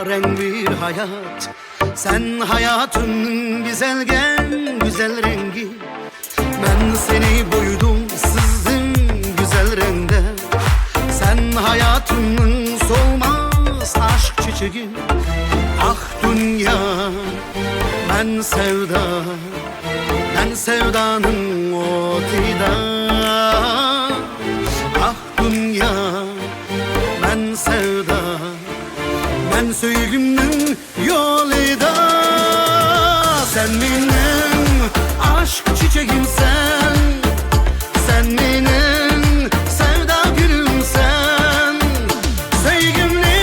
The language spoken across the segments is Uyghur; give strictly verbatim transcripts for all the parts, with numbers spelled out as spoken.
رەڭ بىر ھايات، سەن ھاياتىمنىڭ بېزەلگەن گۈزەل رەڭگى. مەن سېنى بويىدىم، سىزدىم گۈزەل رەڭدە. سەن ھاياتىمنىڭ سولماس ئاشىق چېچىكى. ئاھ دۇنيا، مەن سەۋدا، مەن سەۋدانىڭ ئوتىدا. ئاھ دۇنيا، مەن سەۋدا، مەن سۆيگۈمنىڭ يولىدا. سەن مېنىڭ ئاشىق چېچىكىمسەن، سەن مېنىڭ سەۋدا گۈلۈمسەن. سۆيگۈمنى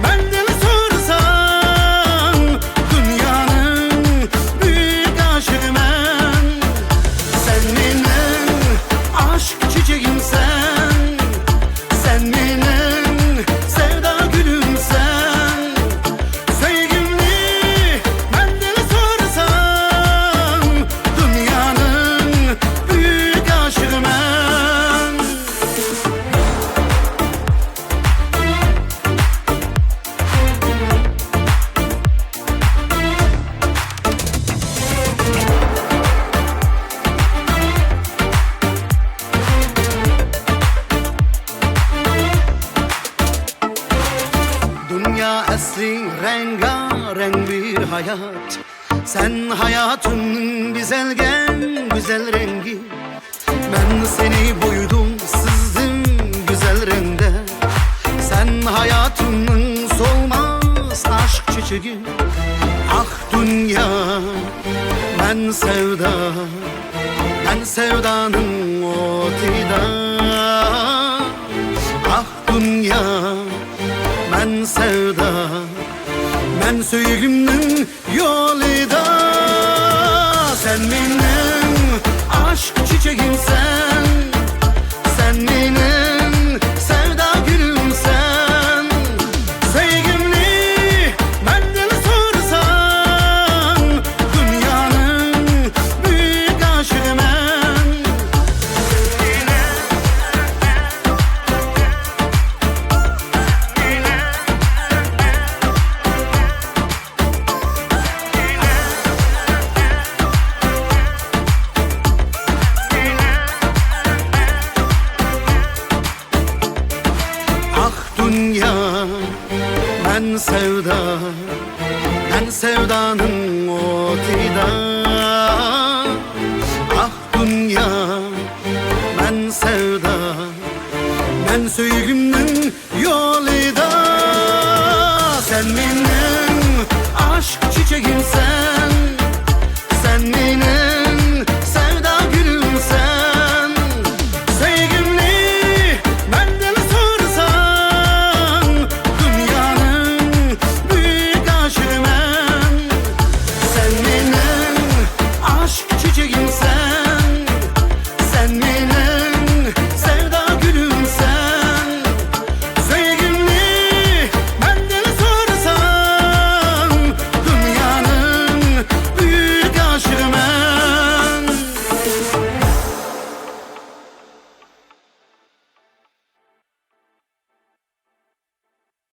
مەندىن سورىساڭ، دۇنيانىڭ بۈيۈك ئاشىقىمەن. سەن مېنىڭ ئاشىق چېچىكىمسەن، سەن مېنىڭ سەۋدا گۈلۈمسەن. سۆيگۈمنى مەندىن سورىساڭ، دۇنيانىڭ بۈيۈك ئاشىقىمەن. دۇنيا ئەسلى رەڭگارەڭ بىر ھايات، سەن ھاياتىمنىڭ بېزەلگەن گۈزەل رەڭگى. مەن سېنى بويىدىم، سىزدىم گۈزەل رەڭدە. سەن ھاياتىمنىڭ سولماس ئاشىق چېچىكى. ئاھ دۇنيا، مەن سەۋدا، مەن سەۋدانىڭ ئوتىدا. ئاھ دۇنيا، مەن سەۋدا، مەن سۆيگۈمنىڭ يولىدا. سەن مېنىڭ ئاشىق چېچىكىمسەن، سەن مېنىڭ سەۋدا گۈلۈمسەن. سۆيگۈمنى مەندىن سورىساڭ، دۇنيانىڭ بۈيۈك ئاشىقىمەن. ئاھ دۇنيا، مەن سەۋدا، مەن سەۋدانىڭ ئوتىدا. ئاھ دۇنيا، مەن سەۋدا، مەن سۆيگۈمنىڭ يولىدا. سەن مېنىڭ